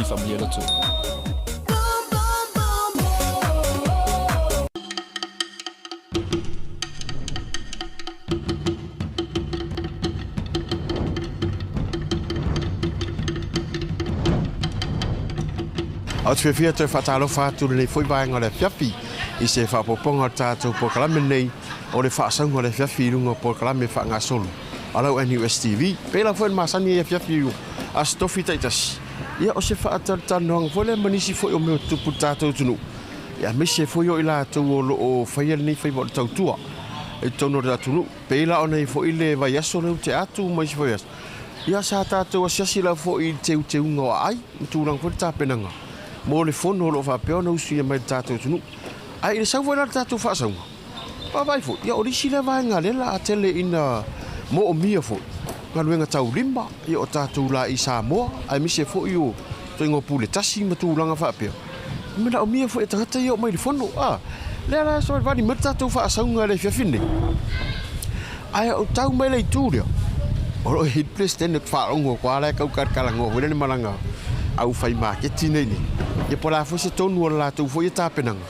Faamanuia le Atua. Ou te fiafia toe faatalofa atu lenei foi vaega o le afiafi i se faaopoopoga o le tatou polokalame lenei o le faasauga o le afiafi i luga o polokalame faagasolo a lau NUS TV. Pei lava foi ona masani ai afiafi o Aso Tofi taitasi, ia o se faatalatalanoaga foi lea ma nisi foi o mea o tutupu i le tatou atunuu, ia aemaise foi o i latou o lo o faia lenei faiva o le tautua i totonu o le atunuu. Pei la ona i ai foi le vaiaso lea ua tea atu ma isi foi aso, ia sa tatou asiasi lava foi i le teuteuga o aai ma tulaga foi le tapenaga mo le fono o lo o faapea ona usuia mai i le tatou atunuu. Ae i le sau foi la o le tatou faasauga, vaavaai foi, ia o le isi lea vaega lea la a tele ina moomia foi galuega taulima ia o tatou la i Samoa aemaise foi o ituaiga o pule tasi ma tulaga faapea. E manaomia foi e tagata ia oo mai i le fono. A, lea la e savalivali mai le tatou faasauga i le afiafi lenei. Ae ou tau mai le itu lea, o lo o i ai le Peresetene ou te faalogo atu lava la e tau talatalanoa foi lea le malaga au fai maketi nei nei. Ia po o le a foi se tonu o le latou foi ia tapenaga,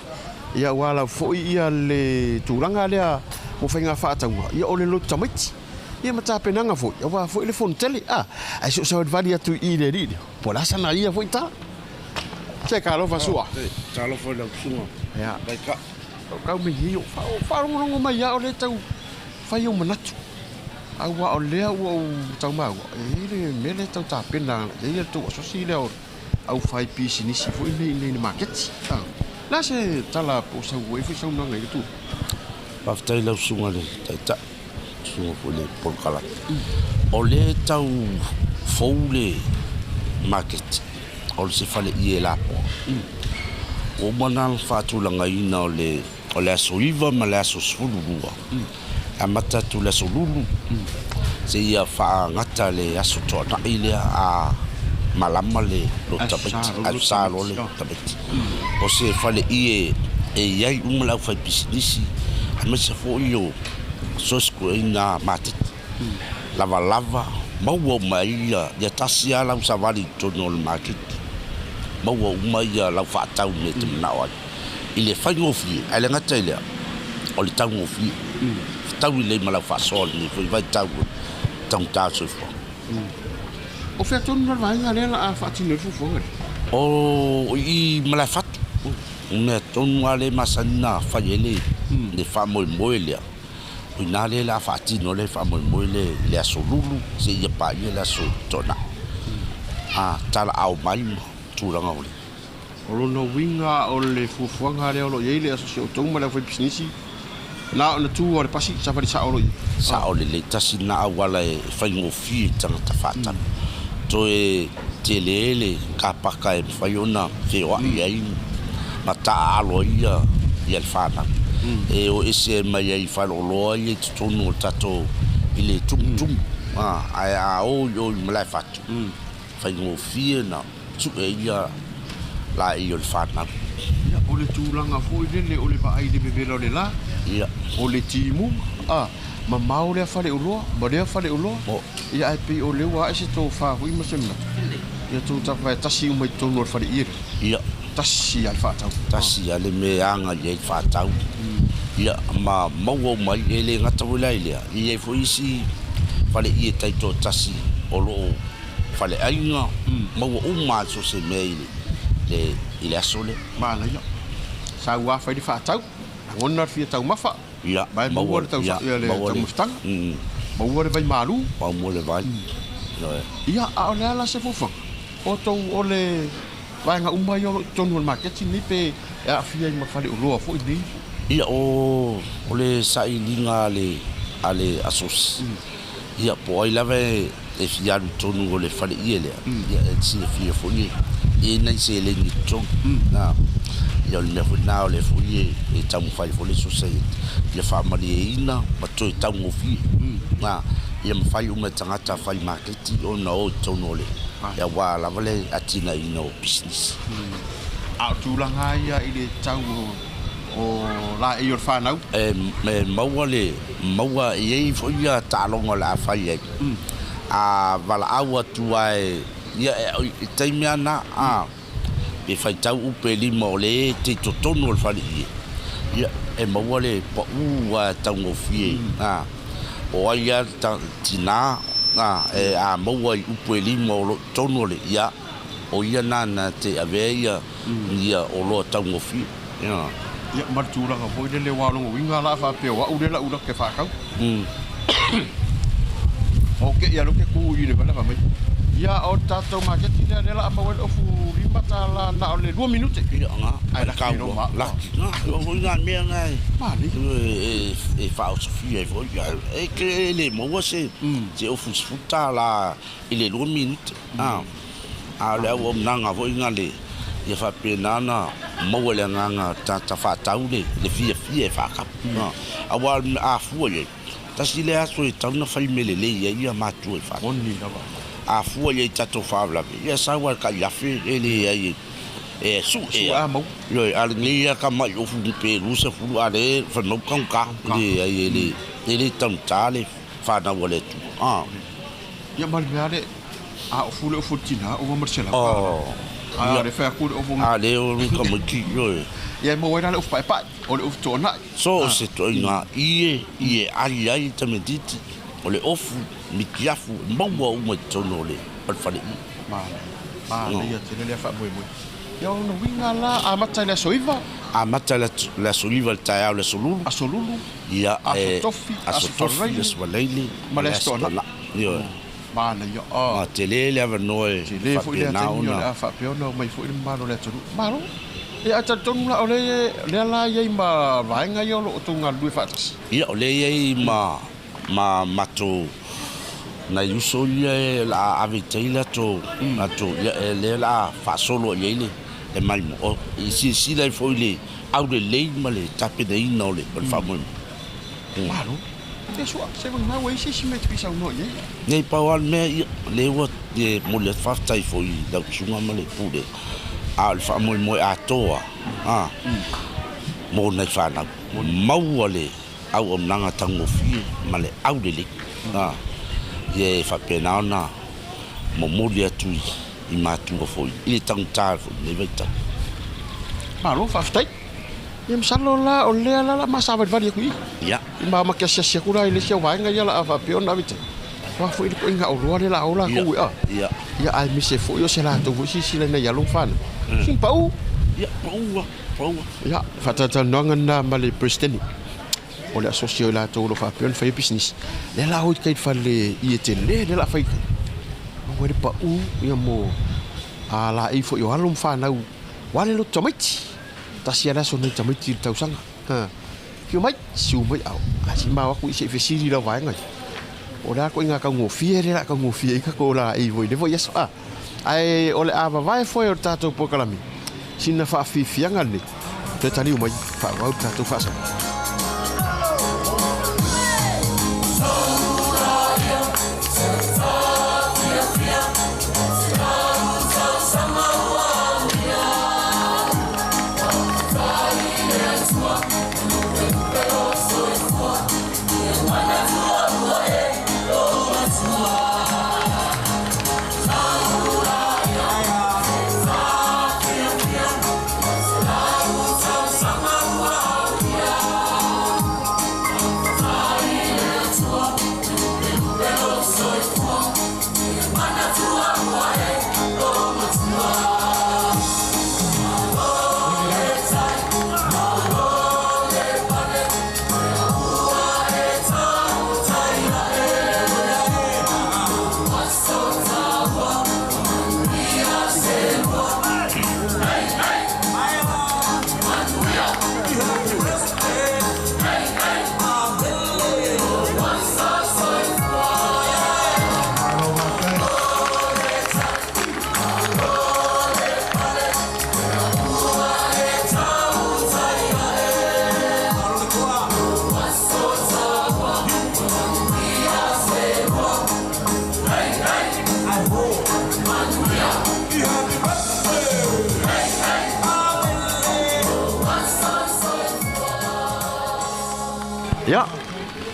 ia aua lava foi ia le tulaga lea mo faiga faatauga, ia o le lotu tamaiti. Ia ma tapenaga foi, aua foi le fono tele. A, ae se o savalivali atu i i le alii lea, po o le a sana ia foi tala. Se talofa Sua. Talofa i lau susuga. Ia. Maika. O kau mei nei o faalogologo mai lava o lea e tau fai ou manatu. Aua o lea ua ou tau maua, e i ai le mea lea e tau tapena e i ai le tou asosi lea o le au fai pisinisi foi nei i inei i le maketi. O le a se tala po o sau ai foi saunoaga i le tulaga? Faafetai i lau susuga i le Taitai, susuga foi i le Polokalame. O lea e tau fou le maketi. O se fale ie lapoa. Ua uma ona faatulagaina o le o le aso 9 ma le aso 12. E amata atu i le aso Lulu seia faagata le aso Toanai lea a malama le loto tamaiti, aso Sa loa le tamaiti. O se fale ie e i ai uma le aufaipisinisi aemaise foi o so o se ituaiga maketi. Lavalava, maua uma ai ia tasi lava lau savali i totonu o le maketi, maua uma ia lau faatau i mea e te manao ai. I le faigofie, ae le gata i lea, o le taugofie. Fetaui lelei ma lau faasoa i lenei foi vaitau o le taugata o le soifuaga. O fea tonu la le vaega lea la a faatino ai le fuafuaga lea? O i Malaefatu, o mea tonu lava lea e masani ona fai ai le faamoemoe lea. O i ina lea o le a faatino ai le faamoemoe lea i le aso Lulu seia paia le aso Toonai. A talaau mai ma tulaga o le. O lona uiga o le fuafuaga lea o lo o i ai le asosi a outou ma le aufaipisinisi, na ona tu lava o le pasi, savali sao loa i ai. Sao lelei, tasi lena auala e faigofie i tagata faatanu. Toe tele le kapaka e mafai ona feoai ai ma taaalo ai ia le fanau. E o ese mai ai faleoloa ia i totonu o le tatou i le tumutumu, ae a o i o i Malaefatu, faigofie ona sue ia laei o le fanau. Ia, o le tulaga foi lele o le vaai i le vevela o le la, Ia. o le timuga, a, mamao lea faleoloa ma lea faleoloa, ia ae pei o lea ua ae se tofa foi ma se manatu, ia tou tafae tasi uma i totonu o le faleie lea. Ia. Tasi lava le faatau. Tasi lava le mea e aga i ai le faatau. Ia, ma maua uma ai, e le gata foi la i lea, e i ai foi isi faleie taitoatasi o lo o faleaiga, maua uma lava so o se mea i le aso lea. Manaia. Sau lava fai le faatau, lagona le fia taumafa, Ia, ma e maua le taumafataga, maua le vai malu. Maua le vai. Ia, a o le a la se fuafuaga? O tou o le vaega uma ia o lo o i totonu o le maketi lenei pe e aafia ai ma faleoloa foi nei? Ia, o le sailiga a le asosi, Ia, po o ai lava e fia alu i totonu o le faleie lea, ia e silafia foi e i ai nai seleni i totonu. Ia, o le mea foi lena o lea foi e taumafai foi le Society ia faamalieina ma toe taugofie. Ia mafai uma e tagata fai maketi ona o i totonu o le, aua lava le atinaeina o pisinisi. A o tulaga ia i le tau o laei o le fanau? E maua le maua, e i ai foi ia taaloga o le a fai ai. A valaau atu lava Ia e i taimi lava na, a, pe faitau upu e lima o lea e te i totonu o le faleie, ia, e maua le pau lava e taugofie, a, o ai lava le tina, a, e a maua i upu e lima o lo o i totonu o le, ia, o ia na na te avea ia, ia oloa taugofie, ia. Ia, ma le tulaga foi lele aua o lona uiga la a faapea o au lea la ula ke faatau. Ok, ia lea ou te tu i le fale fai mai, ia o le tatou maketi lea, lea o le a maua ai le ofu $5 na o le 2 minute. Ia na, Ae laki loa ma au. Laki na, o foi na mea na e, Manaia. e faaosofia ai foi, e ke le maua se, se ofu $10 i le 2 minute. A o le auaunaga foi na le, ia faapena ona maua i le agaga o le tagata faatau le fiafia e faatau. Aua a fua i ai, tasi lea aso e tatau ona fai mea lelei ai ia matua i faatau. Moni lava. A fua i ai i tatou faalavelave, ia sau lava i le tai afe e leai e sue a. Ioe, a lenei lava tamai ofu pe 20 a o lea e fai mai ua taugata. Leai e le taugata le fanau a le Atua. Ia ma le mea lea, a ofu le ofu o le tina, ua ma le $100. A o le fai atu le ofu. A le o le tamaiti, ioe. Ia e maua ai la le ofu paepae, o le ofu toanai. So o se ituaiga ie, ie ai ai tamaitiiti, o le ofu, mitiafu, e maua uma i totonu o le faleie. Manaia, manaia tele lea faamoemoe. Ia o lona uiga la, amata i le aso 9? Amata i le aso 9 i le taeao i le aso Lulu. Aso Lulu. Ia, Aso Tofi, Aso Aso Tofi, Faraile, Aso Faraile ma le Aso Toonai. Ioe. Manaia, ah. Ah, tele le avanoa e Tele foi lea faapena taimi o le ona. a faapea ona omai foi le mamalu o le atunuu. Malo. Ia, ae talitonu la o le, lea la e i ai ma vaega ia o lo o outou galulue faatasi. Ia, o lea e i ai ma, ma matou nai uso ia e o le a ave i tai latou, latou, ia, lea o le a faasolo i ai le, le maimoa. I silasila ai foi i le aulelei ma le tapenaina o le faamoemoe. Malo. Ia sua, se vagana ua i ai se isi mea e te fia saunoa i ai? Nei, pau lava le mea, ia, lea ua e momoli atu faafetai foi i lau susuga ma le Pule, a o le faamoemoe atoa a, mo nai fanau, maua le auaunaga taugofie ma le aulelei, a, ia e faapena ona momoli atu i matua foi i le taugata foi i lenei vaitau. Malo faafetai. Ia masalo la o lea la la ma savalivali atu i i. Ia. I ma ma ke asiasi atu la i le isi au vaega ia la a faapea ona ave tai. Aua foi le ituaiga oloa lea la a o latou e a. Ia. Ia ae mise foi o se latou foi silasila ina ia alo ma fanau. Sina pau. Ia, pau lava, pau lava. Ia, faatalatalanoaga lena ma le Peresetene o le asosi o i latou o lo o faapea ona faia pisinisi. Lea la o i tai i le fale ie tele lea o le a fai i tai. Maua ai le pau ia mo a laei foi o alo ma fanau ua le loto tamaiti. Tasi lava le aso nai tamaiti i le tausaga. Ha. Afio mai, susu mai ao. A si ma o atu i se i fesili i lau vaega ia. O le a ituaiga taugofie lea o le a taugofie ai tatou laei foi i le foi aso. A. Ae o le a vavae foe o le tatou polokalame, sina faafiafiaga lenei, toe taliu mai, faaauau le tatou faasoa. Ia,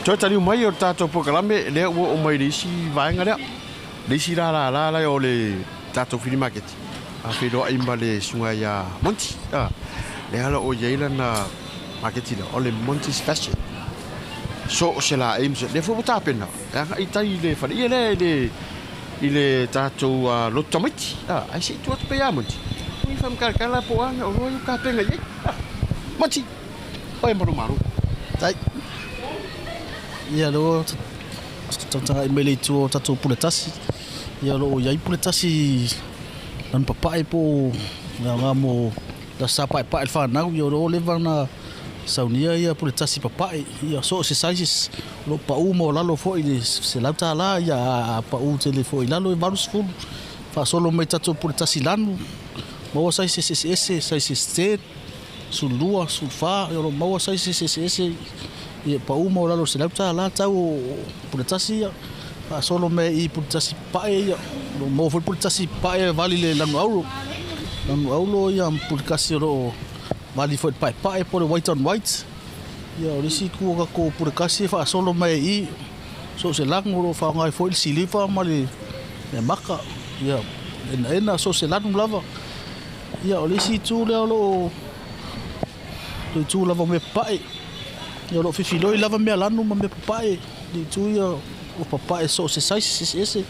toe taliu mai o le tatou polokalame, lea ua oo mai i le isi vaega lea, le isi lala la o le tatou fili maketi, a feiloai ma le susuga ia Monty, lea o lo o i ai lana maketi lea, o le Monty's Fashion. So o se laei ma se, lea foi ua tapena, e agai i tai i le faleia lea i le, i le tatou lotu tamaiti. Ae se i tuu atu pea ia Monty, ui faamakalatala po o a mea o loa i tapena i ai. Monty, oe ma lou malo. Tai. Ia lea ua tagatagai mai le itu o tatou pule tasi. Ia o lo o i ai pule tasi lanu papae po o le aoga mo le aso Sa paepae le fanau. Ia o lo o leva ona saunia ia pule tasi papae. Ia so o se sizes o lo o pau maualalo foi i le $100. Ia a pau tele foi i lalo e 80. Faasolo mai tatou pule tasi lanu, maua sizes eseese, sizes 10, 12, 14, ia o lo o maua sizes eseese ia pau maualalo i le $100 tau o pule tasi ia. Faasolo mai i pule tasi papae ia, o lo o maua foi pule tasi papae e vali le lanu auro. Lanu auro ia ma pule tasi o lo o vali foi i le paepae po o le white on white. Ia o le isi itu o tatou pule tasi e faasolo mai i i, so o se lanu o lo o faaaoga ai foi le siliva ma le maka, ia enaena so o se lanu lava. Ia o le isi itu lea o lo o le itu lava o mea papae. Ia o lo o fifiloi lava mea lanu ma mea papae, le itu ia o papae so o se size eseese.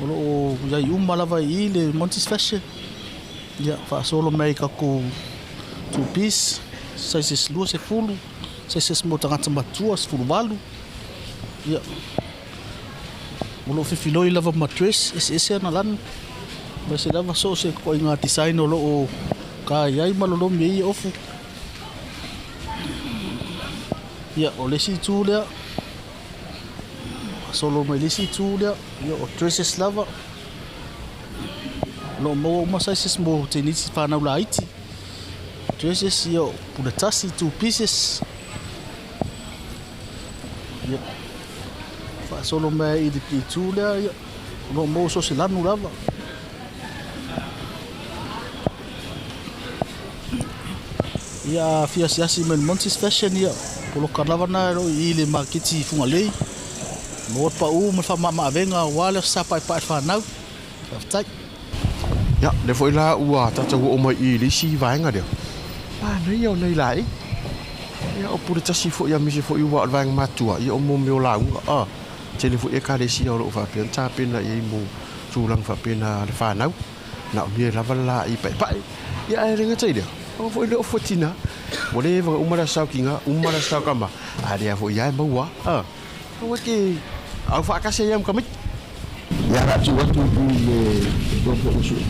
O lo o i ai uma lava i i le Monty's Fashion. Ia faasolo mai i tatou two piece, sizes 20, sizes mo tagata matua 18. Ia o lo o fifiloi lava ma dress eseese ana lanu. Aemaise lava so o se ituaiga design o lo o ka i ai ma lolomi ai ia ofu. Ia o le isi itu lea, faasolo mai le isi itu lea, ia o dresses lava. O lo o maua uma sizes mo teineiti fanau laiti. Dresses ia o pule tasi, two pieces. Ia faasolo mai i le itu lea, ia o lo o maua so o se lanu lava. Ia a fia asiasi mai i le Monty's Fashion, ia poloka lava na o lo o i i le maketi i Fugalei. Maua le pau ma le faamamaavega aua le aso Sa paepae le fanau. Faafetai. Ia, lea foi la ua tatou oo mai i le isi vaega lea. Manaia o nei laei. Ia, o pule tasi foi aemaise foi ua o le vaega matua, ia o mo mea o lauga. A, tele foi ekalesia o lo o faapea ona tapena i ai mo tulaga faapena le fanau. Na o mea lava le laei paepae. Ia, ae le gata i lea, aua foi le ofu tina. Ua leva ona uma le aso saokiga, uma le aso saokama, a lea foi lava e maua. A, aua e te au faatasi ai lava ma tamaiti. Ia, la tuu atu i le tua foi o sui,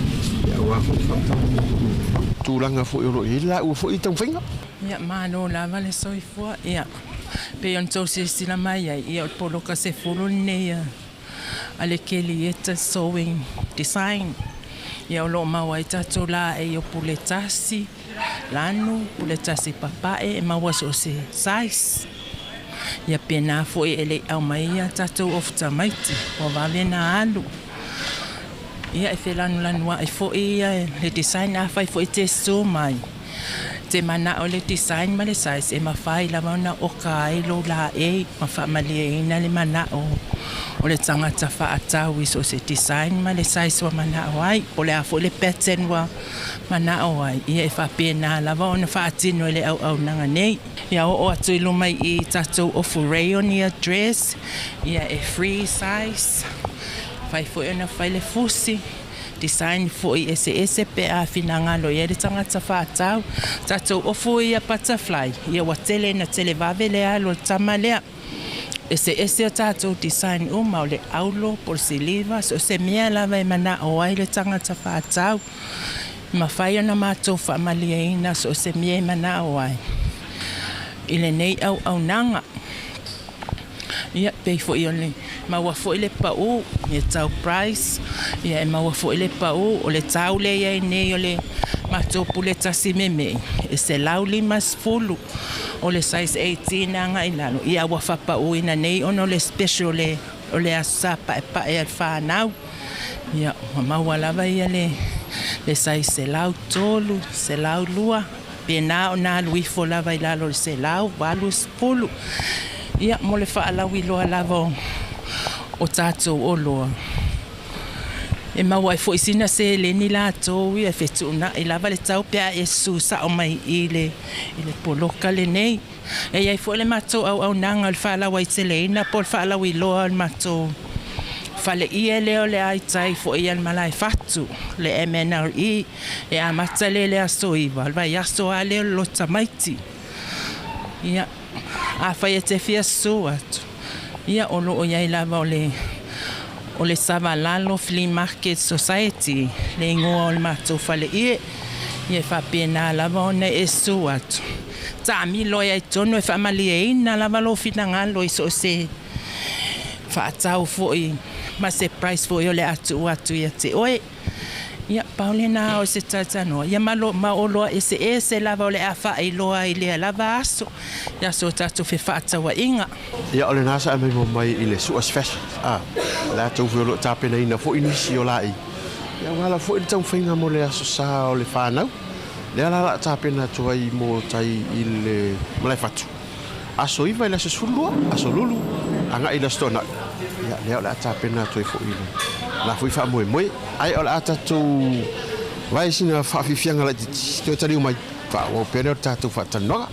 ia aua foi faamatalaga tulaga foi o lo o i ai le laua foi taumafaiga. Ia, malo lava le soifua. Ia, pei ona tou silasila mai ai, ia o le poloka 10 lenei a le Kelieta Sewing Design. Ia, o lo o maua ai tatou laei o pule tasi, lanu, pule tasi papae, e maua so o se size. Ia pēnā foi e le i aumai ia tatou ofu tamaiti, ua vave ona alu. Ia e felanulanuai foi ia le design, afai foi e te susu mai, te manao le design ma le size, e mafai lava ona oka ai lou laei ma faamalieina le manao o le tagata faatau i so o se design ma le size ua manao ai, po o le a foi le pattern ua manao ai, ia e faapena lava ona faatino e le auaunaga nei. Ia oo atu i luma i tatou ofu rayon ia dress, ia e free size, fai foi ona fai le fusi, design foi eseese pe a finagalo i ai le tagata faatau. Tatou ofu ia butterfly, ia ua tele ina televave le alu o le tama lea. Eseese o tatou design uma, o le aulo po o le siliva, so o se mea lava e manao ai le tagata faatau. E mafai ona matou faamalieina so o se mea e manao ai i lenei auaunaga. Ia, pei foi o le maua foi le pau, ia tau price, ia e maua foi le pau, o le tau lea i ai nei o le matou pule tasi memei, e $150, o le size 18 agai i lalo, ia ua faapauina nei ona o le special o le aso Sa paepae a le fanau. Ia, ua maua lava ia le size 103, 102, pēnā ona alu ifo lava i lalo o le 180. Ia, mo le faalauiloa lava o tatou oloa. E maua ai foi sina seleni latou ia e fetuunai lava le tau pe a e susu sao mai i le i le poloka lenei. E i ai foi le matou auaunaga o le faalauaiteleina po o le faalauiloa o le matou faleie lea o le a i tai foi a le Malaefatu, le MNRE, e amata lea i le aso 9, o le vaiaso lava lea o le Lota Maiti. Ia, afai e te fia susu atu, ia o lo o i ai lava o le o le Savalalo Flea Market Society le igoa o le matou faleie, ia e faapena lava ona e susu atu. Taamilo ai i totonu e faamalieina lava lou finagalo i so o se faatau foi ma se price foi o le a tuu atu ia te oe. Ia, pau lena o se talatalanoa, ia ma, lo, ma oloa eseese lava o le a faailoa i lea lava aso, le aso o tatou fefaatauaiga. Ia, o lena sa aumai mo mai i le Suas Fashion, a, latou foi o lo o tapenaina foi nisi o laei, ia aua lava foi le taumafaiga mo le Aso Sa o le fanau, lea la o le a tapena atu ai mo tai i le Malaefatu. Aso 9 i le aso 12, aso Lulu, agai i le aso Toonai. Ia, lea o le a tapena atu ai foi le la foi faamoemoe. Ae o le a tatou vae sina faafiafiaga laitiiti toe taliu mai, faaauau pea lea o le tatou faatalanoaga.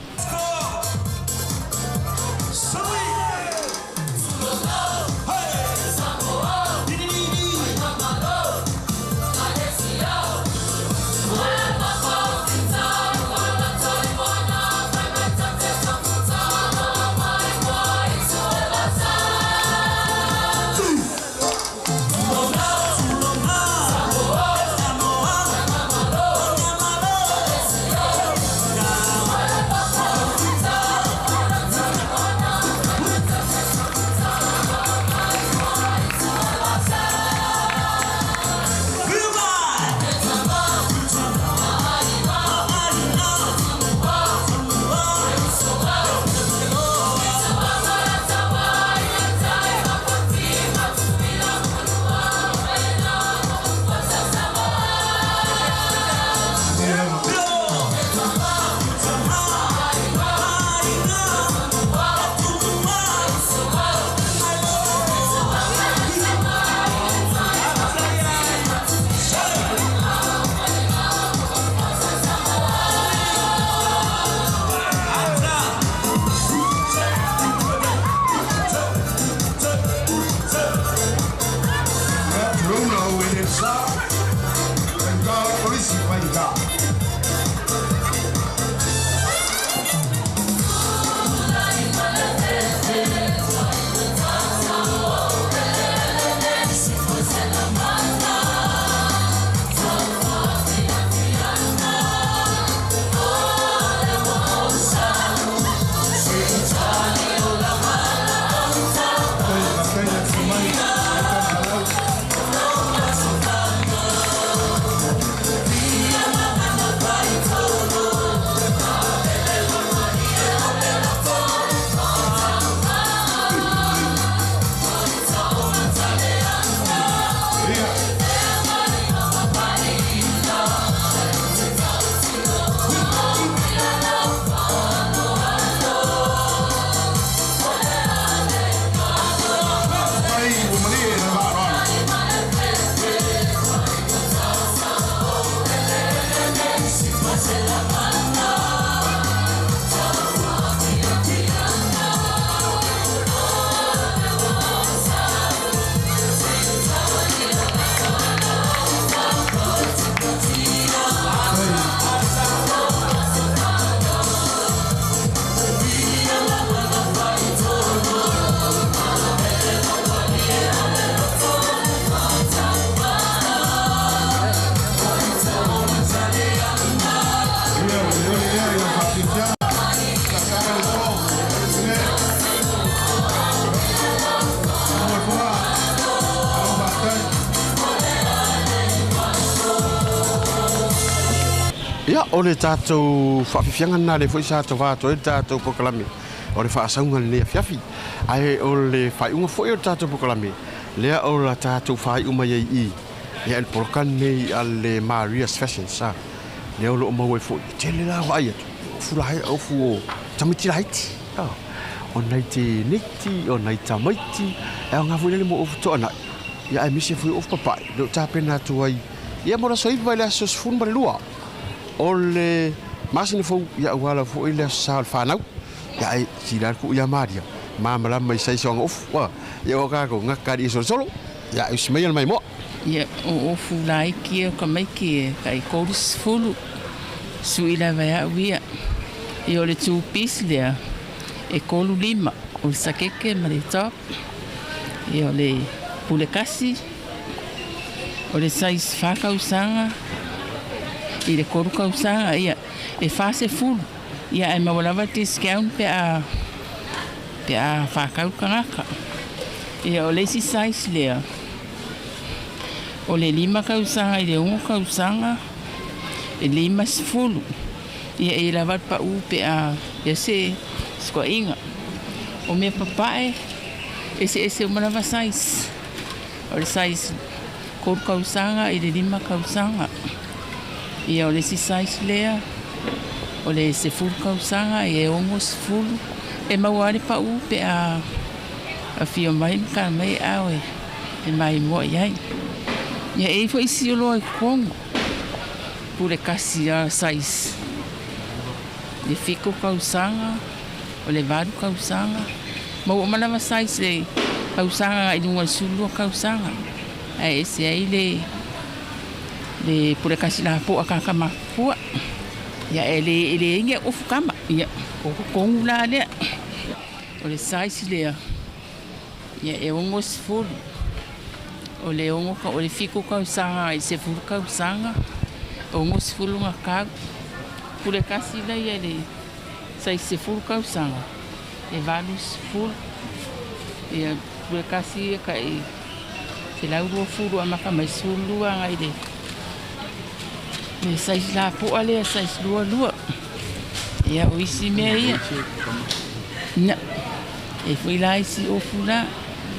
Ia, o le tatou faafiafiaga lena lea foi sa tova atu ai le tatou polokalame o le faasauga i lenei afiafi. Ae o le faaiuga foi o le tatou polokalame, lea o la tatou faaiu mai ai i i, ia i le poloka lenei a le Maria's Fashions, a, lea o lo o maua ai foi, e tele la vaai atu, ofu la, ofu o tamaiti laiti, a, o nai teineiti, o nai tamaiti, e aoga foi lele mo ofu toanai. Ia aemaise foi o ofu papae lea ua tapena atu ai ia mo le aso 9 i le aso 12 o le masina fou, ia aua lava foi le aso sa o le fanau. Ia ae sili lava le tuu ia Maria malamalama i size o ana ofu. Ua, ia ua tatou gata alii e solosolo, ia ae usi maia le maimoa. Ia o ofu laiti ia o tamaiti e tai 30 sui lava e au ia. Ia o le two piece lea e 35 o le sakeke ma le top. Ia o le pule kasi o le size 4 tausaga i le 3 tausaga ia e 40 ia ae maua lava discount pe a pe a whakau tagata. Ia o le isi size lea o le 5 tausaga i le 6 tausaga e 50. Ia e lava le pau pe a ia se sikoaiga. O mea papae eseese uma lava size. O le size 3 tausaga i le 5 tausaga. Ia o le isi size lea o le 10 tausaga ia e 60. E maua lava le pau pe a afio mai ma tala mai e ao e maimoa i ai. Ia e i ai foi isi oloa i totonu, pule kasi lava size le 7 tausaga, o le 8 tausaga, maua uma lava size le tausaga agai i luga o le 12 tausaga. Ae ese ai le le pule kasi lapoa tagata matutua. Ia e le e leai ni ofu kama, ia o totonu la lea. O le size lea, ia e 60. O le ono o le 7 tausaga i le 10 tausaga, 60 na tau. Pule kasi la ia i le size 10 tausaga, e 80. Ia pule kasi ia tai 120 amata mai 12 agai i le le size lapoa lea size 22. Ia o isi mea ia. Na, e foi la isi ofu la,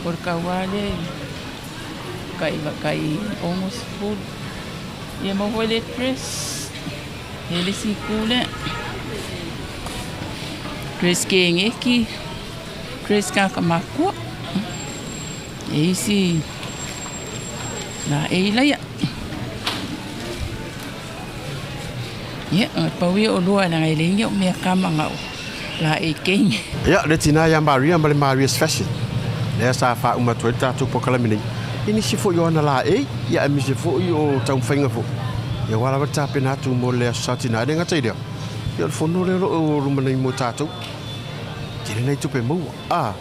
o le tauā lea i tai tai 60. Ia maua foi le dress, e le isi itu lea. Dress keneki, dress tagata matutua. E isi laei laia. Ia, pau ia o lua leaga e leai ni au mea kama na o laei keine. Ia, le tina ia Maria ma le Maria's Fashion, lea sa faauma atu ai le tatou polokalame nei, i nisi foi o ana laei, ia aemaise foi o taumafaiga foi, ia aua lava le tapena atu mo le Aso Sa Tina. E le gata i lea, ia o le fono lea o lo o luma nei mo tatou, tele nai tupe maua. A,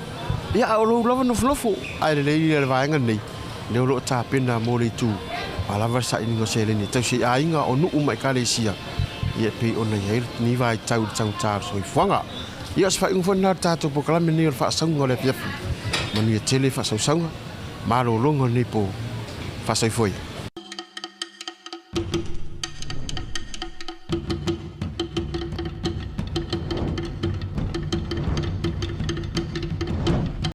ia a o lou lava nofonofo, ae lelei le vaega lenei, lea o lo o tapena mo le itu a lava le sailiga o seleni e tausi ai aiga o nuu ma ekalesia, ia e pei ona i ai lenei vaitau i le taugata o le soifuaga. Ia o se faaiuga foi lena o le tatou polokalame lenei o le faasauga o le afiafi. Manuia tele faasausauga, malologa o lenei po. Faasoifua ia.